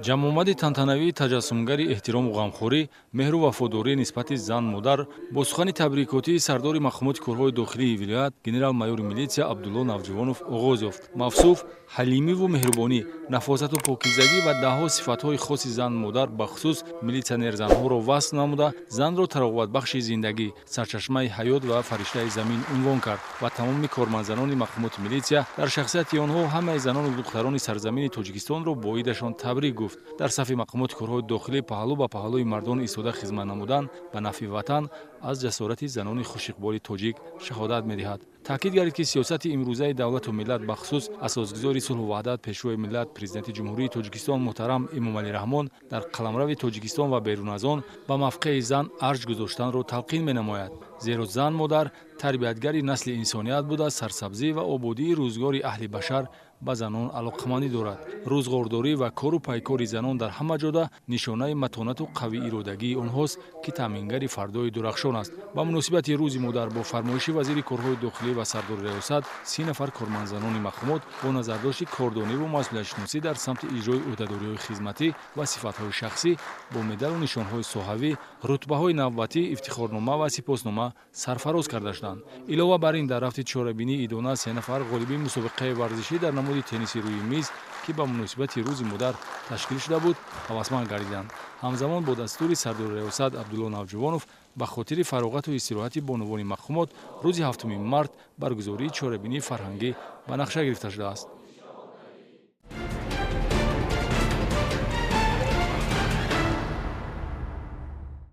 Ҷамъомади тантанавии таҷассумгари эҳтирому ғамхорӣ, меҳру вафодорӣ нисбати зан-модар бо сухани табрикотии сардори мақомоти корҳои дохилии вилоят, генерал-майори милитсия Абдулло Навҷувонов оғоз ёфт. Мавсуф ҳалимиву меҳрубонӣ, нафосату покизагӣ ва даҳҳо сифатҳои хоси зан-модар, бахусус милитсионерзанҳоро васф намуда, занро тароватбахши зиндагӣ, сарчашмаи ҳаёт ва фариштаи замин унвон кард ва тамоми кормандзанони мақомоти милитсия, дар шахсияти онҳо ҳамаи занону духтарони сарзамини Тоҷикистонро бо идашон табрик гуфт. Дар сафи мақомоти корҳои дохилӣ паҳлӯ ба паҳлӯи мардон истода хизмат намудан ба нафъи ватан аз ҷасорати занони хушиқболи тоҷик шаҳодат медиҳад. Таъкид гардид, ки сиёсати имрӯзаи давлату миллат, бахусус асосгузори сулҳу ваҳдат, Пешвои миллат, Президенти Ҷумҳурии Тоҷикистон муҳтарам Эмомалӣ Раҳмон, дар қаламрави Тоҷикистон ва берун аз он ба мавқеи зан арҷ гузоштанро талқин менамояд, зеро зан модар тарбиятгари насли инсоният буда, сарсабзӣ ва ободии рӯзгори аҳли башар ба занон алоқамандӣ дорад. Рӯзғордорӣ ва кору пайкори занон дар ҳама ҷода нишонаи матонату қавииродагии онҳост, ки таъмингари фардои дурахшон аст. Ба муносибати Рӯзи модар бо фармоиши вазири корҳои дохилӣ ва сардори риёсат 30 нафар кормандзанони мақомот бо назардошти кордониву масъулиятшиносӣ дар самти иҷрои ӯҳдадориҳои хизматӣ ва сифатҳои шахсӣ бо медалу нишонҳои соҳавӣ, рутбаҳои навбатӣ, ифтихорнома ва сипоснома сарфароз карда шуданд. Илова бар ин, дар рафти чорабинии идона се нафар ғолиби мусобиқаи варзишӣ дар намуди тенниси рӯи миз, ки ба муносибати Рӯзи модар ташкил шуда буд, ҳавасманд гардиданд. Ҳамзамон бо дастури сардори риёсат Абдулло Навҷувонов ба хотири фароғату истироҳати бонувони мақомот рӯзи 7-уми март баргузории чорабинии фарҳангӣ ба нақша гирифта шудааст.